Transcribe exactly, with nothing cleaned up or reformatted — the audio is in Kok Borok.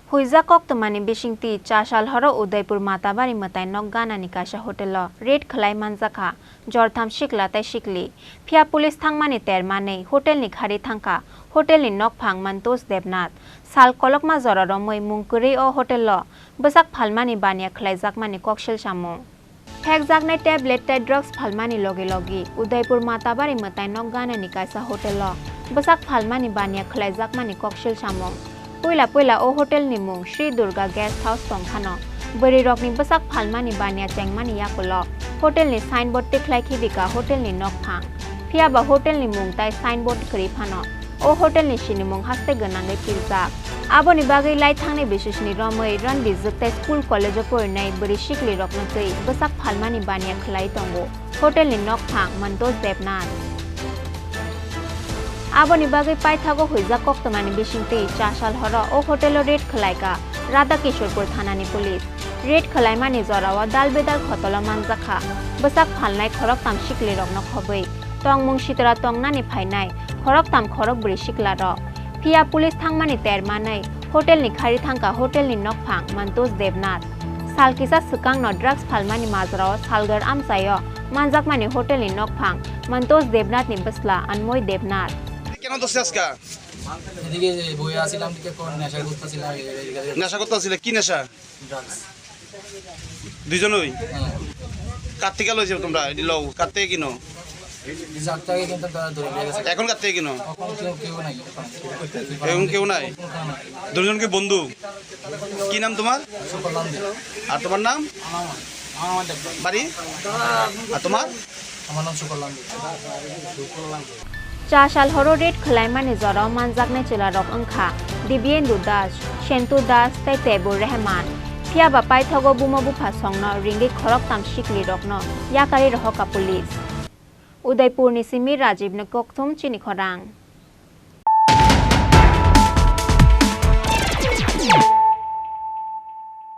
Huijak koktwmani bisingtwi chasal horo Udaipur Matabari mwtai nok ganani kaisa hotelo raid khwlai manjakha jortham sikla tei sikli. Phiya police thangmani ter manwi hotelni khari thangkha hotelni nokphang Mantosh Debnath. Sal kolokma jora romwi mung kwrwi o hotelo bwsak phalmani baniya khwlaijakmani koksil samung. Phekjaknai tablet tei drugs phalmani logi logi Udaipur Matabari mwtai nok ganani kaisa hotelo bwsak phalmani baniya khwlaijakmani koksil samung. Puila puila o hotelni mung Sri Durga Guest House tong phano bwrwirokni bwsak phalmani baniya chengmani yakulo hotelni signboard tikhlai khibika hotelni nokphang. Phiyaba hotelni mung tai signboard kwrwi phano o hotelni sinimung haste gwnangwi piljak. Aboni bagwi lai thangnai bisisni romwi Ranbir Jwk tei school college-o porinai bwrwi siklirokno twi bwsak phalmani baniya khwlai tongo hotelni nokphang Mantosh Debnath. Aboni bagwi paithago huijak koktwmani bisingtwi chasal horo o hotelo raid khwlaikha Radha Kishorpur thanani police. Raid khwlaimani jorao dal bedal khotolo manjakha bwsak phalnai khoroktham siklirokno khobwi tongmung sitra tongnani phainai khoroktham khorokbrwi siklarok. Phiya police thangmani ter manwi hotelni khari thangkha hotelni nokphang Mantosh Debnath. Sal kisa swkangno drugs phalmani majrao Salgar amchaio manjakmani hotelni nokphang Mantosh Debnathni bwsla Anmoy Debnath. কেন ধরছে আজকে? এদিকে যে বইয়া আসছিলাম, দিকে কোন নেশা করতেছিলাম, এই, এই, এই, নেশা করতেছিলে? কি নেশা? ড্রাগস। দুইজনই? হ্যাঁ। কার থেকে লইছো তোমরা? এটি লও, কার থেকে কিনো? এই যে আটটাকে কিন্তু তারা ধরে নিয়ে গেছে। এখন কার থেকে কিনো? এখন কেউ, কেউ নাই। এখন কেউ নাই? এখন কেউ নাই। দুজন কি বন্ধু? কি নাম তোমার? সুকলাম দে। আর তোমার নাম? আমার, আমার নাম দেখবেন। বাড়ি? আর তোমার? আমার নাম সুকলাম দে। Chasal horo raid khwlaimani jorao manjaknai chwlarok wngkha Dibyendu Das, Sentu Das tei Tebur Rehman. Phiyaba paithago buma bupha songno ringwi khoroktham siklirokno yakarwi rohorkha police. Udaipurni simi Rajibni kokthum chini khorang.